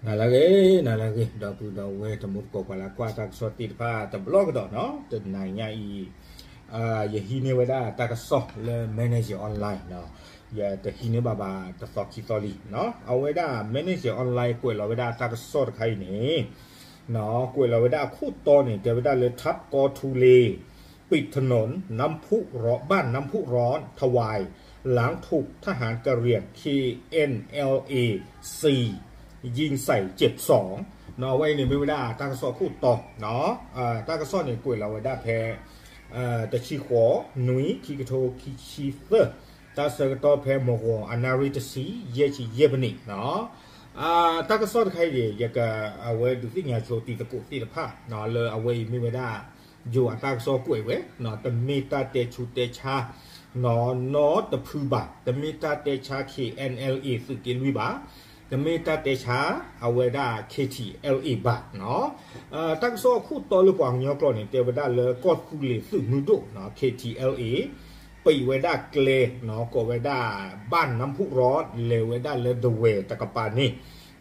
နၤလၢအဂ့ၤ နၤလၢအဂ့ၤ ဒီပုၢ်ဒီဝဲၢ်တံၤသကိး ပှၤလၢကွၢ်တၢ်ကစီၣ်သ့ၣ်တဖၣ်တဘျီကဒီးနီၤ, တနၤညါအံၤ ယဟံးန့ၢ်ဝဲဒၣ်တၢ်ကစီၣ်လၢ Manager Online နီၤ, ယတဟံးန့ၢ်ဘၣ်ဘၣ်တသီခံသီလံနီၤ. အဝဲဒၣ် Manager Online ကွဲးလီၤဝဲဒၣ်တၢ်ကစီၣ်တခါအံၤန့ၣ် ကွဲးလီၤဝဲဒၣ်အခိၣ်တီန့ၣ် တဲဝဲဒၣ်လၢ ထပ်ကောထူလေး ปิดถนนน้ำพุร้อน บ้านน้ำพุร้อน ทวาย หลังถูกทหารกะเหรี่ยง เคเอ็นแอลเอ สี่ ยิงใส่เจ็บสอง နီၤ. အဝဲအံၤန့ၣ်မ့ၢ်ဝဲဒၣ်တၢ်ကစီၣ်အခိၣ်တီနီၤ. တၢ်ကစီၣ်န့ၣ် ကွဲးလီၤဝဲဒၣ်ဖဲ တဆံဃိး နွံ ခံကထိခံဆံသၢ တၢ်ဆၢကတီၢ်ဖဲမုၢ်ဂီၤအနၣ်ရံၣ်တဆံ ယဲၢ်ဆံယဲၢ်မံးနံးနီၤ. တၢ်ကစီၣ်တခါအံၤန့ၣ် ယက အဝဲဒုးသ့ၣ်ညါဆိတံၤသကိးသ့ၣ်တဖၣ် လၢအဝဲအံၤမ့ၢ်ဝဲဒၣ် ယိၤအတၢ်ကစီၣ်ကွဲးဝဲ, တမ့ၢ်တၢ်တဲဆူးတဲဆါ နီတဖုဘၣ်, တမ့ၢ်တၢ်တဲဆါ เคเอ็นแอลเอ သုးက့လွံၢ်ဘၣ်, တမ့ၢ်တၢ်တဲဆါ အဝဲဒၣ် KTLA ဘၣ်နီၤ. တၢ်ကစီၣ်အခိၣ်တီလၢပှၤကညီကျိာ်န့ၣ် တဲဝဲဒၣ်လၢကီၢ်သူလ့ၤသုးမုၢ်ဒိၣ်နီၤ KTLA ပံးဝဲဒၣ်ကျဲ နီၤ ကိးဝဲဒၣ် บ้านน้ำพุร้อน လဲၤဝဲဒၣ်လၢဒဝဲၢ်တကပၤန့ၣ်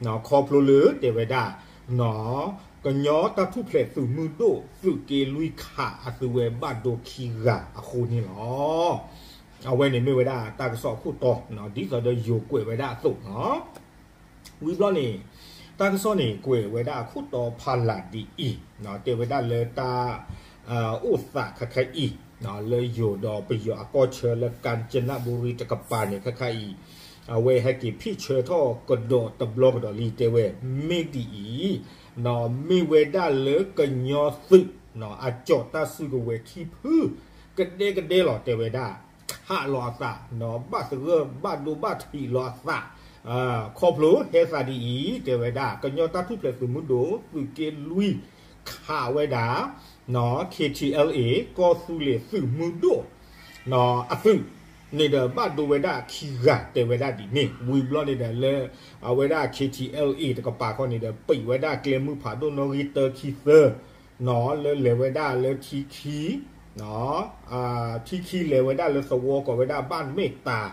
နီၤ ခီဖျိလၢတဲဝဲဒၣ် နီၤ ကညီတၢ်ထူၣ်ဖျဲးသုးမုၢ်ဒိၣ် သုးက့လွံၢ်ခးအသုဝဲဘၣ်ဒိခံဂၤအဃိန့ၣ်လီၤ. အဝဲန့ၣ်မ့ၢ်ဝဲဒၣ်တၢ်ကစီၣ်အခိၣ်တီ နီၤ ဒ်သိးဒီးယိၤကွဲးဝဲဒၣ်အသိးနီၤ. ဝံၤဘျီန့ၣ် တၢ်ကစီၣ်န့ၣ် ကွဲးဝဲဒၣ်အခိၣ်တီဖးလၢ်ဒ်အံၤ, တဲဝဲဒၣ်လၢတၢ် အိၣ်သးခဲခါအံၤ လၢယိၤဒီးပယီၤအကီၢ်ဆၢလၢ ကမ်ၣ်ကၠနၣ်ဘူရံၤတကပၤန့ၣ် ခဲခါအံၤ အဝဲဟဲက့ၤဖ့ၣ်ဆၢထီၣ်ကဒီးတဘျီကဒီးလံ တဲဝဲ မ့ၢ်ဒ်အံၤ နီၤ မ့ၢ်ဝဲဒၣ်လၢကညီသုး နီၤ အကၠီၣ်တၢ်စုကဝဲၤခံဖု ကဒဲကဒဲလီၤ တဲဝဲဒၣ် ခးလီၤအသး နီၤ ဘၣ်သဂၢၢ်ဘၣ်ဒိဘၣ်ထံးလီၤအသး ခီဖျိဟဲသးဒ်အံၤ တဲဝဲဒၣ် ကညီတၢ်ထူၣ်ဖျဲးသုးမုၢ်ဒိၣ် သုးက့လွံၢ် ခးဝဲဒၣ် နီၤ KTLA ကီၢ်သူလ့ၤသုးမုၢ်ဒိၣ် နီၤ အသုး န့ၣ်ဒီးဘၣ်ဒိဝဲဒၣ်ခံဂၤ တဲဝဲဒၣ်ဒ်န့ၣ် ဝံၤဘျီန့ၣ်ဒီးလၢ အဝဲဒၣ် KTLA တကပၤခီန့ၣ်ဒီး ပံးဝဲဒၣ်ကျဲမုၢ်ဖးဒိၣ်နီၣ်ဂံၢ်တၢခံသၢ နီၤ လၢလဲၤဝဲဒၣ်လၢထံခံ ထံခံလဲၤဝဲဒၣ်လၢသဝီကိးဝဲဒၣ်ဘၣ်မ့ၢ်တၢ်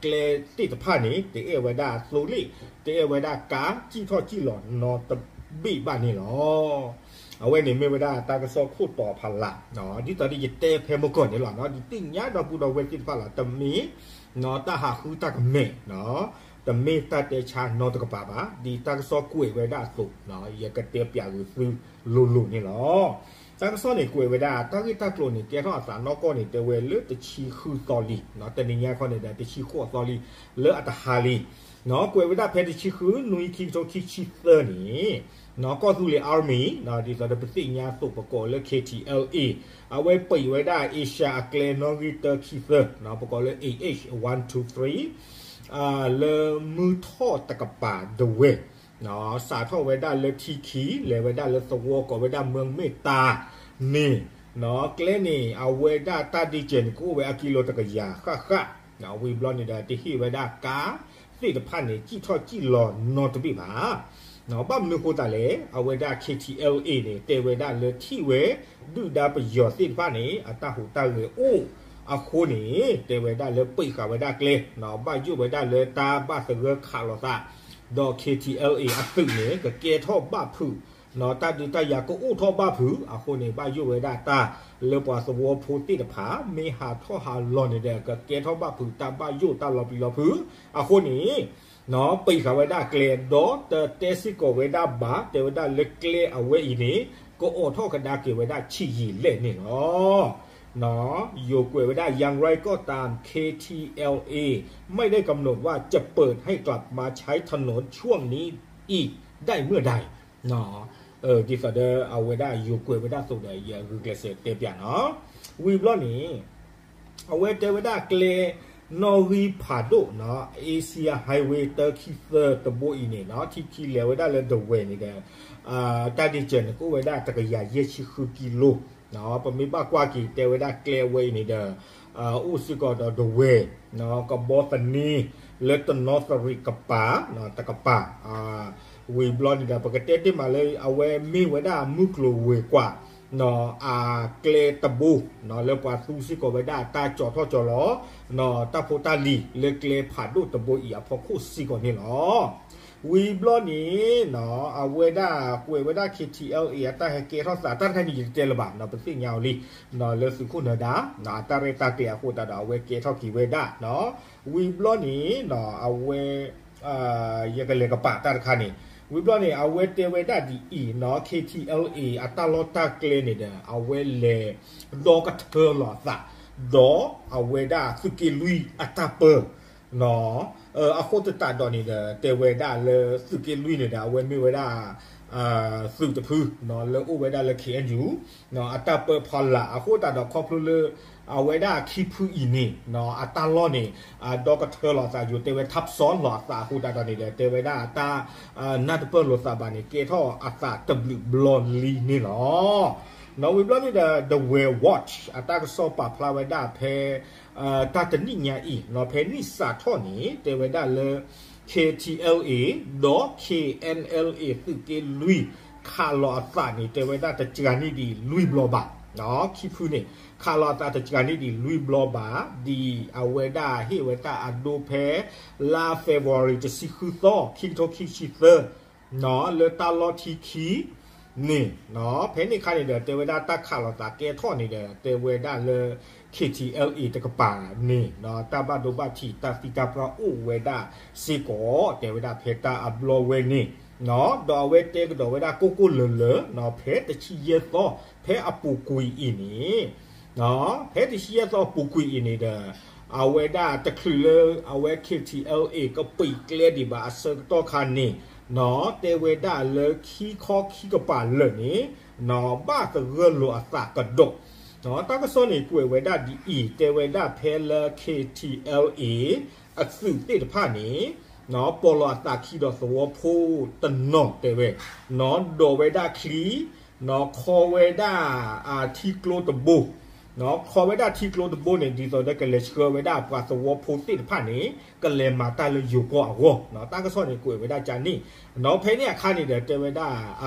ကျဲသ့ၣ်တဖၣ်န့ၣ် တအဲၣ်ဝဲဒၣ်သိလ့ၣ် တအဲၣ်ဝဲဒၣ်ကါ စံၣ်ထီၣ်စံၣ်လီၤနီတဘ့ၣ်ဘၣ်န့ၣ်လီၤ. အဝဲန့ၣ်မ့ၢ်ဝဲဒၣ်တၢ်ကစီၣ်ခိၣ်တီဖးလၢ် ဒ်သိးဒီးယတဲဖဲမုၢ်ကီၢ်န့ၣ်လီၤနီၤ ဒုးသ့ၣ်ညါဒီပုၢ်ဒီဝဲၢ်သ့ၣ်တဖၣ်လီၤ တမ့ၢ် နီၤ တၢ်ဟးဃုတၢ်ကမဲာ် တမ့ၢ်တၢ်တဲဆါနီတကပၤဘၣ် ဒ်တၢ်ကစီၣ်ကွဲးဝဲဒၣ်အသိး ယကတဲပၠးဂ့ၤသုလိၤလိၤန့ၣ်လီၤ. တၢ်ကစီၣ်န့ၣ်ကွဲးဝဲဒၣ် တၢ်ဂ့ၢ်တၢ်ကျိၤန့ၣ် ကဲထီၣ်အသးနီၢ်ကီၢ်န့ၣ် တဲဝဲလၢတဆံဃုသီလံ တနံၤညါခီန့ၣ်ဒီး တဆံဃိးသီလံ လၢအတဟါလံ ကွဲးဝဲဒၣ်ဖဲတဆံဃု နွံ ခံကထိခံဆံသၢန့ၣ် နီၤ ကီၢ်သူလ့ၤ Army နီၤ ဒ်သိးဒီးပသ့ၣ်ညါအသိးပကိးလၢ KTLA အဝဲပံးဝဲဒၣ် Asia အကျဲနီၣ်ဂံၢ်တၢခံသၢ နီၤ ပကိးလၢ A H one two three လၢမုၢ်ထီၣ်တကပၤဒဝဲၢ် စးထီၣ်ဝဲဒၣ်လၢထံခံ လဲၤဝဲဒၣ်လၢသဝီကိးဝဲဒၣ်မၢမ့ၢ်တၢ်န့ၣ် နီၤ ကျဲန့ၣ် အဝဲဒၣ်တၢ်ဒ့စၢၤန့ၣ် ကအိၣ်ဝဲအကံလိတကယၤဃၣ်ဃၣ် ဝံၤဘျီန့ၣ်ဒီး တဟ့ၣ်ဝဲဒၣ်ကါသ့ၣ်တဖၣ်န့ၣ် စံၣ်ထီၣ်စံၣ်လီၤနီတဘ့ၣ်ဘၣ် ဘၣ်မနုၤဃိသတးလဲၣ် အဝဲဒၣ် KTLA န့ၣ် တဲဝဲဒၣ်လၢထံၣ်ဝဲ ဒုၣ်ဒါပယီၤသ့ၣ်တဖၣ်န့ၣ် အတၢ်ဟူးတၢ်ဂဲၤအိၣ်အဃိန့ၣ် တဲဝဲဒၣ်လၢပံးဃာ်ဝဲဒၣ်ကျဲ ဘၣ်ယိၣ်ဝဲဒၣ်လၢတၢ်ဘၣ်သဂၢၢ်ခးလိာ်သး ဒီး KTLA အသုးန့ၣ် ကကဲထီၣ်ဘၣ်ဖုး နီၤ တၢ်ဒုးတၢ်ယၤကအိၣ်ထီၣ်ဘၣ်ဖုး အဃိန့ၣ် ဘၣ်ယိၣ်ဝဲဒၣ်တၢ်လၢပှၤသဝီဖိသ့ၣ်တဖၣ် မ့ၢ်ဟးထီၣ်ဟးလီၤန့ၣ်ဒီး ကကဲထီၣ်ဘၣ်ဖုးတၢ်ဘၣ်ယိၣ်တၢ်လီၤပျံၤလီၤဖုး အဃိန့ၣ် နီၤ ပံးဃာ်ဝဲဒၣ်ကျဲ ဒီးတတဲစ့ၢ်ကီးဝဲဒၣ်ဘၣ် တဲဝဲဒၣ်လၢကျဲအဝဲအံၤန့ၣ် ကအိးထီၣ်ကဒါက့ၤဝဲဒၣ်ဆံးယံာ်လဲၣ်န့ၣ်လီၤ. နီၤ ယိၤကွဲးဝဲဒၣ် อย่างไรก็ตาม เคทีแอลเอ ไม่ได้กำหนดว่าจะเปิดให้กลับมาใช้ถนนช่วงนี้อีกได้เมื่อใด နီၤ ဒ်သိးဒီးအဝဲဒၣ်ယိၤကွဲးဝဲဒၣ်အသိးဒီး ယဂုာ်ကျဲးစၢးတဲပၠးနီၤ. ဝံၤဘျီန့ၣ် အဝဲတဲဝဲဒၣ်ကျဲ နီၣ်ဂံၢ်ဖးဒိၣ်နီၤ Asia Highway တၢခံသၢတဘိအံၤန့ၣ်နီၤ ထံခံလဲၤဝဲဒၣ်လၢဒဝဲၢ်န့ၣ်ဒီး တၢ်ဒ့စၢၤန့ၣ် ကအိၣ်ဝဲဒၣ်တကယၤယဲၢ်ဆံဃုကံလိ ပမ့ၢ်ဘၣ်ကွၢ်က့ၤ တဲဝဲဒၣ်ကျဲအဝဲအံၤန့ၣ်ဒီး အိၣ်စ့ၢ်ကီးဒီးဒဝဲၢ် ကဘီသန့ လၢတနီသရံၣ်ကပၤ တကပၤ ဝံၤဘျီန့ၣ်ဒီး ပကတဲတ့ၢ်မးလၢ အဝဲမ့ၢ်ဝဲဒၣ်မုၢ်ကျိၤဝဲၤကွာ် အကျဲတဘိ လၢပှၤသူစ့ၢ်ကီးဝဲဒၣ်တၢ်ကၠီၤထီၣ်ကၠီၤလီၤ တၢ်ဖိတၢ်လံၤလၢကျဲဖးဒိၣ်တဘိအံၤအဖီခိၣ်စ့ၢ်ကီးန့ၣ်လီၤ. ဝံၤဘျီန့ၣ် အဝဲဒၣ်ကွဲးဝဲဒၣ် K T L A အတၢ်ဟဲကဲထီၣ်သး တၢ်တခါန့ၣ် ယတတဲလၢၤဘၣ် ပသ့ၣ်ညါအီၤလံ လၢသုးခိၣ်နၢၤဒါ အတၢ်ရဲၣ်တၢ်ကျဲၤအဃိသတးဒီး အဝဲကဲထီၣ်က့ၤဝဲဒၣ် ဝံၤဘျီန့ၣ် အဝဲ ယကလဲၤကပာ်တၢ်တခါန့ၣ် ဝံၤဘျီန့ၣ် အဝဲတဲဝဲဒၣ်ဒ်အံၤ K T L A အတၢ်လီၢ်တၢ်ကျဲန့ၣ်ဒီး အဝဲလဲၤဒီကထၢလီၤအသး ဒီးအဝဲဒၣ်သုးက့လွံၢ်အတၢ်ပၢ အဃိသတးဒီးန့ၣ်ဒီး တဲဝဲဒၣ်လၢသုးက့လွံၢ်န့ၣ်ဒီး အဝဲမ့ၢ်ဝဲဒၣ် သုးတဖု လၢအိၣ်ဝဲဒၣ်လၢ K N U အတၢ်ပၢဖီလာ် အဃိသတးဒီးခီဖျိလၢ အဝဲဒၣ်ခံဖုအံၤန့ၣ် အတၢ်လီၢ်န့ၣ် ဒီကထၢလီၤအသး ယိၤတဲဝဲ ထပ်စောင့် လီၤအသးအဃိသတးဒီးန့ၣ်ဒီး တဲဝဲဒၣ်တၢ် နၢ်တပၢၢ်လိာ်သးဘၣ်န့ၣ် ကဲထီၣ်အသးတဘျုးဘျီလံန့ၣ်လီၤ. နီၣ်ဝံၤဘျီန့ၣ်ဒီး The West Watch အတၢ်ကစီၣ်ပာ်ဖျါဝဲဒၣ်ဖဲ တၢ်တနံၣ်ညါအံၤ ဖဲနံၣ်စးထီၣ်န့ၣ် တဲဝဲဒၣ်လၢ K T L A ဒီး K N L A သုးက့လွံၢ် ခးလီၤအသးန့ၣ် တဲဝဲဒၣ်တစှၤန့ၢ်ဒံးလွံၢ်ဘျီဘၣ်. ခံဖုန့ၣ် ခးလီၤအသးတစှၤန့ၢ်ဒံးလွံၢ်ဘျီဘၣ် ဒ်အဝဲဒၣ်ဟ့ၣ်ဝဲတၢ်အဒိဖဲ လါ February တဆံဃုသီ ခံကထိခံဆံသၢ လၢတၢ်လီၢ်ထံခံန့ၣ် ဖဲန့ၣ်အခါန့ၣ်ဒီး တဲဝဲဒၣ်တၢ်ခးလီၤသးကဲထီၣ်န့ၣ်ဒီး တဲဝဲဒၣ်လၢ K T L A တကပၤန့ၣ် တၢ်ဘၣ်ဒိဘၣ်ထံးတၢ်သံတၢ်ပှၢ်အိၣ်ဝဲဒၣ်စ့ၢ်ကီး တဲဝဲဒၣ်ဖဲတၢ်အဘျီဝဲန့ၣ် ဒီးအဝဲတဲကဒီးဝဲဒၣ်ကိၢ်ကိၢ်လၢၤလၢၤ ဖဲတဆံယဲၢ်သီ ဖဲအပူၤကွံာ်အံၤန့ၣ် ဖဲတဆံယဲၢ်သီအပူၤကွံာ်အံၤန့ၣ်ဒီး အဝဲဒၣ်တချုးလၢအဝဲ K T L A ကပံာ်ကျဲဒံးဘၣ်အဆၢကတီၢ်ခါန့ၣ် တဲဝဲဒၣ်လၢခံခီခံကပၤလၢာ်န့ၣ် ဘၣ်သဂၢၢ်လိာ်အသးကဒီး တၢ်ကစီၣ်န့ၣ်ကွဲးဝဲဒၣ်ဒ်အံၤ တဲဝဲဒၣ်ဖဲလၢ K T L A အသုးသ့ၣ်တဖၣ်န့ၣ် ပိာ်လီၤအသးခံဒီးသဝီဖိတနီၤတဲဝဲ ဒိးဝဲဒၣ်ချံ ခီဝဲဒၣ်ထံကျိတဘိ ခီဝဲဒၣ်ထံကျိတဘိန့ၣ် ဒ်သိးဒီးကလဲၤဆှၢဝဲဒၣ်ပှၤသဝီဖိသ့ၣ်တဖၣ်န့ၣ် ကလဲၤမၤတၢ်လၢယိၤကီၢ်အဂီၢ် တၢ်ကစီၣ်န့ၣ်ကွဲးဝဲဒၣ်ကန့ၣ် ဖဲန့ၣ်အခါန့ၣ်ဒီးတဲဝဲဒၣ်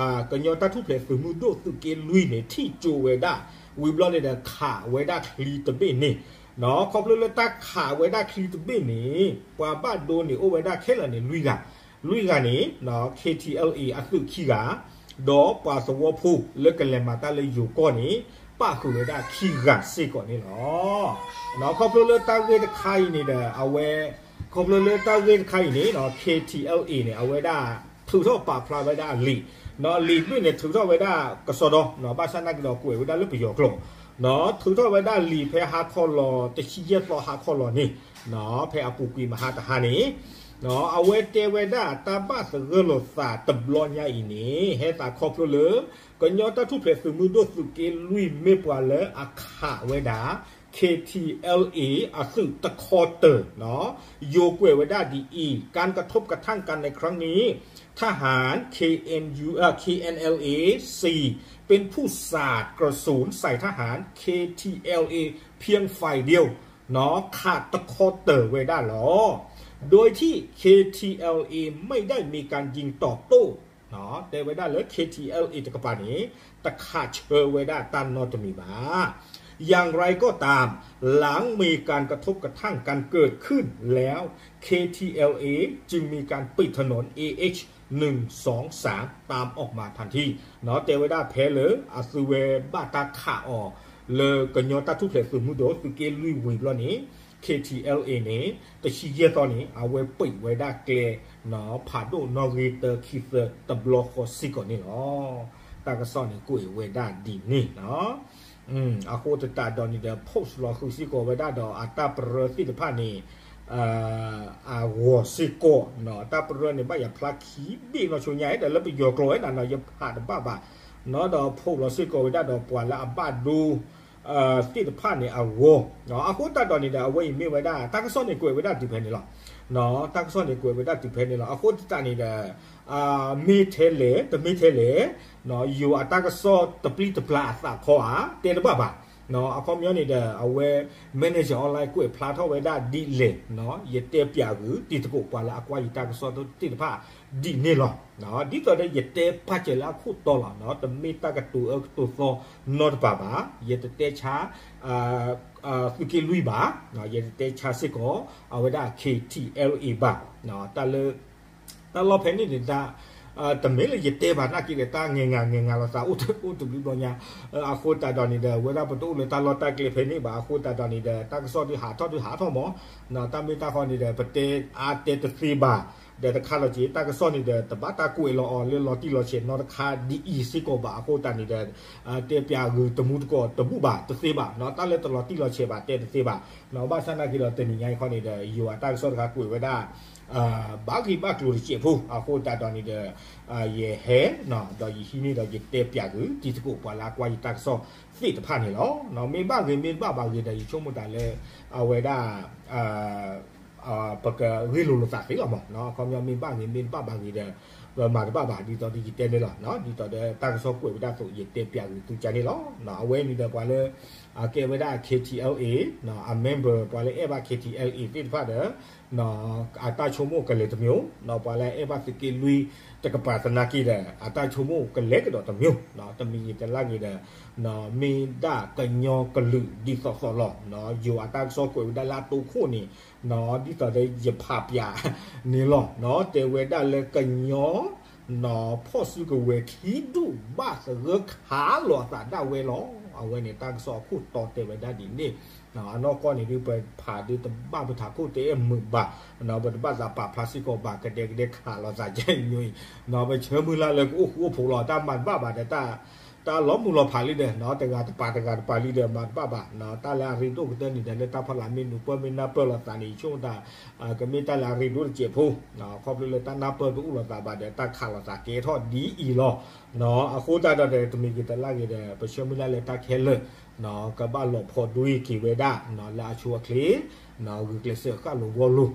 ကညီတၢ်ထူၣ်ဖျဲးသုးမုၢ်ဒိၣ်သုးက့လွံၢ်န့ၣ် ထံၣ်ကၠိဝဲဒၣ် ဝံၤဘျီန့ၣ်ဒီးခးဝဲဒၣ်ချံတဘ့ၣ်န့ၣ် ခီဖျိလၢတၢ်ခးဝဲဒၣ်ချံတဘ့ၣ်န့ၣ် ပှၤဘၣ်ဒိန့ၣ်အိၣ်ဝဲဒၣ်ခဲလၢာ်န့ၣ်လွံၢ်ဂၤ လွံၢ်ဂၤန့ၣ် K T L A အသုးခံဂၤ ဒီးပှၤသဝီဖိလၢကလဲၤမၤတၢ်လၢယိၤကီၢ်န့ၣ် ပၣ်ဃုာ်ဝဲဒၣ်ခံဂၤစ့ၢ်ကီးန့ၣ်လီၤ. ခီဖျိလၢတၢ်ဂ့ၢ်တခါအံၤန့ၣ်ဒီး အဝဲ ခီဖျိလၢတၢ်ဂ့ၢ်တခါအံၤန့ၣ် K T L A န့ၣ် အဝဲဒၣ်ထုးထီၣ်ပာ်ဖျါဝဲဒၣ်အလံာ် လံာ်တဘ့ၣ်န့ၣ် ထုးထီၣ်ဝဲဒၣ်ကစီဒီ ဘၣ်ဆၣ်နာ်က့ဒီးကွဲးဝဲဒၣ်လၢပယီၤကျိာ် ထုးထီၣ်ဝဲဒၣ်လံာ်ဖဲဟါခီလီၤ တဆံယဲၢ်သီဟါခီလီၤန့ၣ် ဖဲအပူၤကွံာ်မဟါတဟါန့ၣ် အဝဲတဲဝဲဒၣ်တၢ်ဘၣ်သဂၢၢ်လိာ်သးတဘျီညါအံၤန့ၣ် ဟဲသးခီဖျိလၢ ကညီတၢ်ထူၣ်ဖျဲးသုးမုၢ်ဒိၣ်သုးက့လွံၢ်မ့ၢ်ပှၤလၢအခးဝဲဒၣ် K T L A အသုးတခီတၢၤ ယိၤကွဲးဝဲဒၣ်ဒ်အံၤ การกระทบกระทั่งกันในครั้งนี้ ทหาร เคเอ็นยู เอ่อ เคเอ็นแอลเอ สี่ เป็นผู้สาดกระสุนใส่ทหาร เคทีแอลเอ เพียงฝ่ายเดียว เนาะ ขาดตะคอเต๋อไว้ได้หรอ โดยที่ เคทีแอลเอ ไม่ได้มีการยิงตอบโต้ เนาะ တဲဝဲဒၣ်လၢ เคทีแอลเอ တကပၤန့ၣ် တခးဆၢဝဲဒၣ်တၢ်နီတမံၤဘၣ် อย่างไรก็ตาม หลังมีการกระทบกระทั่งกันเกิดขึ้นแล้ว เคทีแอลเอ จึงมีการปิดถนน เอเอช หนึ่งสองสาม ตามออกมาทันที เนาะ တဲဝဲဒၣ်ဖဲလၢ အသုဝဲဘၣ်တၢ်ခးအီၤ လၢကညီတၢ်ထူၣ်ဖျဲးသုးမုၢ်ဒိၣ်သုးက့လွံၢ်ဝံၤဘျီန့ၣ် เคทีแอลเอ န့ၣ် တဆံယဲၢ်သီန့ၣ် အဝဲပံးဝဲဒၣ်ကျဲ เนาะ ဖးဒိၣ်နီၣ်ဂံၢ်တၢ ခံသၢ တဘျီဃီစ့ၢ်ကီးန့ၣ်လီၤ တၢ်ကစီၣ်န့ၣ်ကွဲးဝဲဒၣ်ဒ်န့ၣ် เนาะ အဃိသတးဒီးန့ၣ်ဒီး post လီၤဃုာ်စ့ၢ်ကီးဝဲဒၣ်ဒီး အတၢ်ပရၢသ့ၣ်တဖၣ်န့ၣ် အဂီၤစ့ၢ်ကီး တၢ်ပရၢန့ၣ် ဘၣ်ယၤဖျါခံဘ့ၣ်နီၢ်ဆိညါ ဒီးလၢပယီၤကျိာ်ဝဲဒၣ်နီၤ ယဖးတဘၣ်ဘၣ် ဒီး post လီၤစ့ၢ်ကီးဝဲဒၣ်ဒီးပှၤလၢအဘၣ်ဒိ သ့ၣ်တဖၣ်န့ၣ်အဂီၢ် အဃိသတးဒီးန့ၣ်ဒီး အဝဲအံၤမ့ၢ်ဝဲဒၣ် တၢ်ကစီၣ်န့ၣ်ကွဲးဝဲဒၣ်တုၤဖဲန့ၣ်လီၤ တၢ်ကစီၣ်န့ၣ်ကွဲးဝဲဒၣ်တုၤဖဲန့ၣ်လီၤ အဃိသတးန့ၣ်ဒီး မ့ၢ်ထဲလဲၣ် တမ့ၢ်ထဲလဲၣ် ယိၤအတၢ်ကစီၣ်တပျံၤတပျါအသးခီဧါ တဲတဘၣ်ဘၣ် အခီပညီန့ၣ်ဒီး အဝဲ Manager Online ကွဲးဖျါထီၣ်ဝဲဒၣ်ဒ်လဲၣ် ယတဲပၠးဂုာ်တံၤသကိးပှၤလၢအကွၢ်ယတၢ်ကစီၣ်သ့ၣ်တဖၣ်ဒ်န့ၣ်လီၤ ဒ်သိးဒီးယတဲပာ်စၢၤလၢအခိၣ်တီလီၤ တမ့ၢ်တၢ်ကတိၤအၢကတိၤသီနီတပၤဘၣ် ယတတဲဆါ သုးက့လွံၢ်ဘၣ် ယတတဲဆါစ့ၢ်ကီး အဝဲဒၣ် เคทีแอลเอ ဘၣ် တၢ်လၢ တၢ်လီၢ်ဖဲန့ၣ်န့ၣ် တၢ် တမ့ၢ်လၢယတဲဘၣ်နာ်က့ဒီး တၢ်ငဲၤငၤငဲၤငၤလိာ်သးအိၣ်တဘျုးဘျီညါ, အဃိသတးဒီးန့ၣ်ဒီး ဝဲဒၣ်ပတအိၣ်လၢတၢ်လီၢ်တၢ်ကျဲဖဲန့ၣ်ဘၣ်. အဃိသတးဒီးန့ၣ်ဒီး တၢ်ကစီၣ်ဒုးဟးထီၣ်ဒုးဟးထီၣ်မး, တၢ်မ့ၢ်တၢ်ဃီန့ၣ်ဒီး ပတဲအါတဲတသ့ဘၣ်, ဒီးတခါလီၤက့ၤ တၢ်ကစီၣ်န့ၣ်ဒီး တဘၣ်တၢ်ကွဲးလီၤအီၤလၢလီၤတံၢ်လီၤဆဲးနီတခါဒ်အံၤစ့ၢ်ကီးဘၣ်. အဃိသတးန့ၣ်ဒီး တဲပၠးဂုာ်တမူတကိးတဘူၣ်ဘၣ် တသ့ဘၣ်, တၢ်လၢတလီၤတံၢ်လီၤဆဲးဘၣ် တဲတသ့ဘၣ်. ဘၣ်ဆၣ်နာ်က့ဒီး တနံၤညါအံၤခီန့ၣ်ဒီး ယိၤအတၢ်ကစီၣ်တခါကွဲးဝဲဒၣ် ဘၣ်ဂ့ၢ်ဘၣ်ကျိၤတစဲးဖိ. အဃိသတးဒီးန့ၣ်ဒီး ယဟဲ ဒီးယဟံးန့ၢ်ဒီးယတဲပၠးဂုာ် တံၤသကိးပှၤလၢအကွၢ်ယတၢ်ကစီၣ်သ့ၣ်တဖၣ်န့ၣ်လီၤ. မ့ၢ်ဘၣ်ဂ့ၤမ့ၢ်တဘၣ်ဘၣ်ဂ့ၤဒီး ယဆိကမိၣ်တၢ်လၢ အဝဲဒၣ် ပကဂ့ၢ်လိာ်လိာ်သးသ့လီၤမး. အခီပညီမ့ၢ်ဘၣ်ဂ့ၤမ့ၢ်တဘၣ်ဘၣ်ဂ့ၤဒီး ပမၤတဘၣ်ဘၣ် ဒ်သိးဒီးယတဲန့ၣ်လီၤ. ဒ်သိးဒီးတၢ်ကစီၣ်ကွဲးဝဲဒၣ်အသိး ယတဲပၠးဂုာ်သုကါန့ၣ်လီၤ. အဝဲန့ၣ်ဒီးပှၤလၢ အကဲဝဲဒၣ် K T L A အ member ပှၤလၢအဲၣ်ဘၣ် K T L A သ့ၣ်တဖၣ်ဒီး အတၢ်ဆိကမိၣ်ကလဲၤတမံၤ, ပှၤလၢအဲၣ်ဘၣ်သုးက့လွံၢ်တကပၤသနာ်က့ဒီး အတၢ်ဆိကမိၣ်ကလဲၤကဒီးတမံၤ, တမံၤဂ့ၤတလါဂ့ၤဒီး မ့ၢ်ဒၣ်ကညီကလုာ်ဒ်သိးသိးလီၤ. ယိၤအတၢ်ကစီၣ်ကွဲးဝဲဒၣ်လၢအတိခိၣ်န့ၣ် ဒ်သိးဒီးယဖးပၠးန့ၣ်လီၤ. တဲဝဲဒၣ်လၢကညီ ဖီၣ်စုကဝဲၤခံဒူၣ်ဘၣ်သဂၢၢ်ခးလိာ်အသးဒၣ်ဝဲလီၤ. အဝဲန့ၣ်တၢ်ကစီၣ်အခိၣ်တီတဲဝဲဒၣ်ဒ်န့ၣ်, အနီၢ်ကီၢ်န့ၣ်ဒုးပဖးဒုးတဘၣ်ပထးခိၣ်တအဲၣ်မုာ်ဘၣ်, ပတဘၣ်သးပာ်ဖျါစ့ၢ်ကီးဘၣ် ကဒဲကဒဲခးလိာ်သးကဲညိအံၤ, ပဆၢမုၢ်လၢ်လၢကအိၣ်ဃူအိၣ်ဖိးလီၤ တၢ်မၤတဘၣ်ဘၣ်ဒီး တၢ်လီၤမုၢ်လီၤဖးလံဒီး တဂၤတပၤတဂၤတပၤလံဒီး မၤတဘၣ်ဘၣ်, တၢ်လၢအရ့ဒိၣ်ကတၢၢ်န့ၣ်ဒီး လၢတၢ်ဖီလာ်မ့ၢ်နုာ်ပၢၢ်မ့ၢ်နၢ်ပၢၢ်လိာ်သးန့ၣ် ယဆိကမိၣ်တၢ် ကမ့ၢ်တၢ်လၢအရ့ဒိၣ်တစဲးဖိ, ခီဖျိလၢတၢ်နၢ်ပၢၢ်တအိၣ်လိာ်သးဘၣ်ဒီး တၢ်ခးလိာ်သးကဲထီၣ်ဒ်အံၤလီၤ. အဃိသတးဒီး တမံၤဂ့ၤတလါဂ့ၤဒီး ပဆၢမုၢ်လၢ်လၢတၢ်ခဲလၢာ် ကဘၣ်လီၤဖီဒွံက့ၤဝဲဒၣ် လၢအဆိအချ့ ဂုာ်ကျဲးစၢးဃၣ်လိၤဂီၢ်လိၤ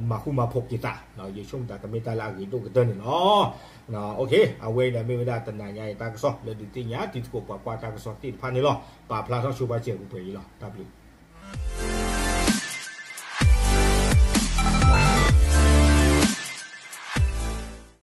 မၤဃူမၤဖိးက့ၤသး, ယဆိကမိၣ်တၢ်ကမ့ၢ်တၢ်လၢအရ့ဒိၣ်ကတၢၢ်န့ၣ်လီၤ. အဝဲအံၤဒီးမ့ၢ်ဝဲဒၣ်တနၤညါအံၤတၢ်ကစီၣ်လၢဒုးသ့ၣ်ညါတံၤသကိးပှၤကွၢ်တၢ်ကစီၣ်သ့ၣ်တဖၣ်န့ၣ်လီၤ. ပာ်ဖျါထီၣ်ဆိပာ်စၢၤပှဲၤပှဲၤအံၤလီၤ. တၢ်ဘျုး